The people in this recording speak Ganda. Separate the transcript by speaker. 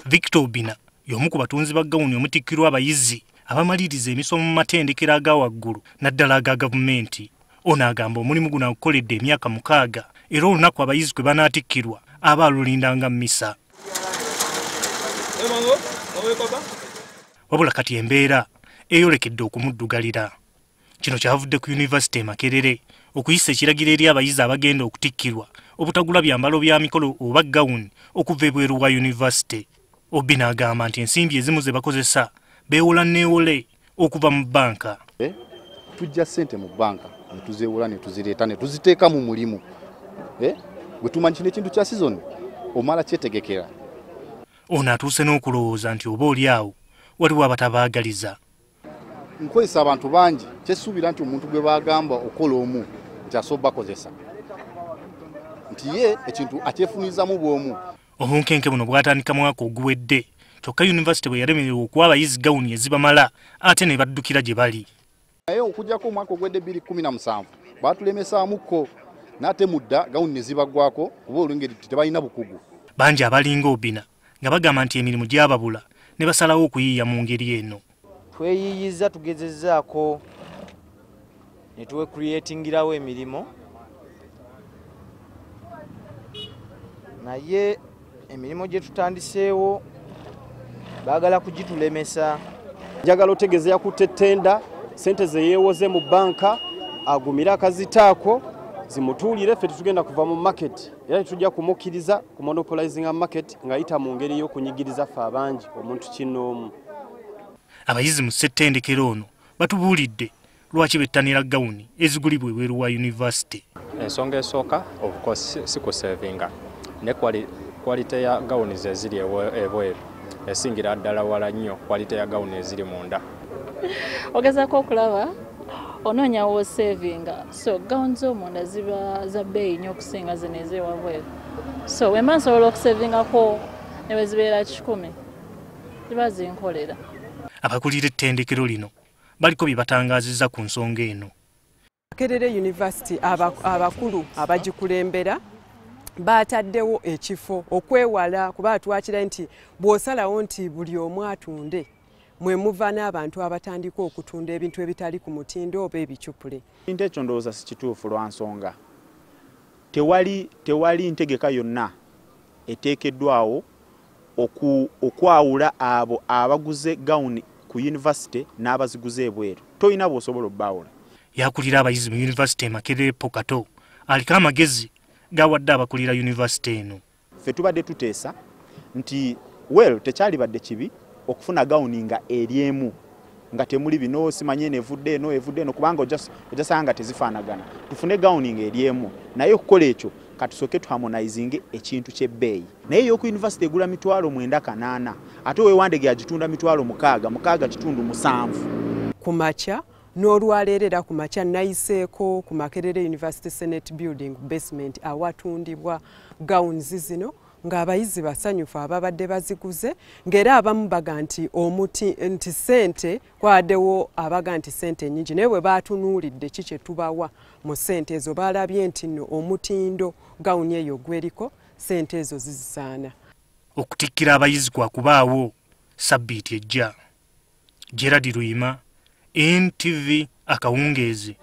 Speaker 1: Victor Obina y'omu ku batunzi ba gawuni omutikkirwa abayizi abamaliriza emisomo mu matendekero aga waggulu naddala aga gavumenti. Ono agamba omulimu guno agukoledde emyaka 6 era olunaku abayizi kwe banaatikkirwa aba alulindanga mmisa. Wabula kati embeera eyolekedde okumuddugalira. Kino kyavudde ku yunivasite e Makerere okuyisa ekiragiro eri abayizi abagenda okutikkirwa obutagula byambalo bya mikolo oba gawuni okuva ebweru wa yunivasite. Obina agamba nti ensimbi ezimu ze bakozesa beewola neewole okuva mu bbanka.
Speaker 2: Tujja ssente mu bbanka ne tuzeewola ne tuzireeta ne tuziteeka mu mulimu. Bwe tumanyi kino ekintu kya sizoni omala kyetegekera.
Speaker 1: Ono atuuse n'okulowooza nti oba oli awo waliwo abatabaagaliza.
Speaker 2: Nkozesa abantu bangi, kyesuubira nti omuntu gwe bagamba okola omu nti asobola bakozesa nti ye ekintu akyefunizamu bw'omu.
Speaker 1: Obunkenke buno bwatandika mwaka oguwedde kyokka yunivasite bwe yalemererwa okuwa abayizi gawuni ezibamala ate ne baddukira gye bali.
Speaker 2: Naye okuggyako omwaka ogwedde 2017 baatulemesaamuko n'ate mudda gawuni ne zibaggwako kuba olw'engeri tebalina bukugu.
Speaker 1: Bangi abalinga Obina nga bagamba nti emirimu gyababula ne basalawo okuyiiya mu ngeri eno.
Speaker 3: Tweyiiyiza tugezezzaako ne tuwecreatingirawo emirimu, naye emirimu gye tutandiseewo baagala kugitulemesa.
Speaker 4: Njagala otegeeza yakutte ttenda ssente ze yeewoze mu bbanka agumire akazitaako zimutuulire, ffe tetugenda kuva mu market era tetujja kumukkiriza ku monopolizinga market ng'ayita mu ngeri y'okunyigiriza ffe abangi omuntu kinnoomu.
Speaker 1: Abayizi mu ssettendekero ono batubuulidde lwaki bettanira gawuni ezigulibwa ebweru wa yunivasite.
Speaker 5: Ensonga esooka of course si kusevinga, ne quality ya gawuni ze ziri ebweru esingira ddala wala nnyo quality ya gawuni eziri munda.
Speaker 6: Ogezaako okulaba onoonya w'osevinga, so gawuni z'omunda ziba za bbeeyi nnyo okusinga zino ez'ewabweru, so bwe mba nsobola okusevingako ne bwe zibeera 100 ziba zinkolera.
Speaker 1: Abakulira ettendekero lino baliko bye batangaazizza ku nsonga eno.
Speaker 7: Makerere University abakulu abagikulembera bataddewo ekifo okwewala kuba twakira nti bw'osalawo nti buli omu atunde mwe muva n'abantu abatandika okutunda ebintu ebitali ku mutindo oba ebicupule.
Speaker 8: Ekintu ekyo ndowooza si kituufu lwa nsonga. Tewali ntegeka yonna eteekeddwawo okwawula abo abaguze gawuni ku yunivasite n'abaziguze ebweru. Tolina bw'osobola obbaawula.
Speaker 1: Yakulira abayizi mu yunivasite e Makerere Pokato aliko amagezi gawadde abakulira yunivasite eno.
Speaker 8: Ffe tubadde tuteesa nti well tekyalibadde kibi okufuna gawuni nga eri emu nga temuli bino simanye eno evudde eno evudde eno kubanga ojja nga tezifaanagana. Tufune gawuni nga eri emu, naye okukola ekyo katusooke tuharmonizinge ekintu ky'ebbeeyi. Naye ey'oku yunivasite egula 980,000 ate ow'ewandege agitunda 6,000, 6.7.
Speaker 7: Ku makya n'olwaleero era ku makya nayiseeko ku Makerere University Senate Building basement awatundibwa gawuni zino ng'abayizi basanyufu ababadde baziguze, ng'era abamu baga nti omuti nti ssente kwaddewo abaga nti ssente nnyingi, naye bwe baatunuulidde ki kye tubawa mu ssente ezo baalabye nti nno omutindo gawuni eyo gweriko ssente ezo zizisaana.
Speaker 1: Okutikkira abayizi kwa kubaawo sabbiiti ejja. Gerard Luyima, NTV akawungeezi.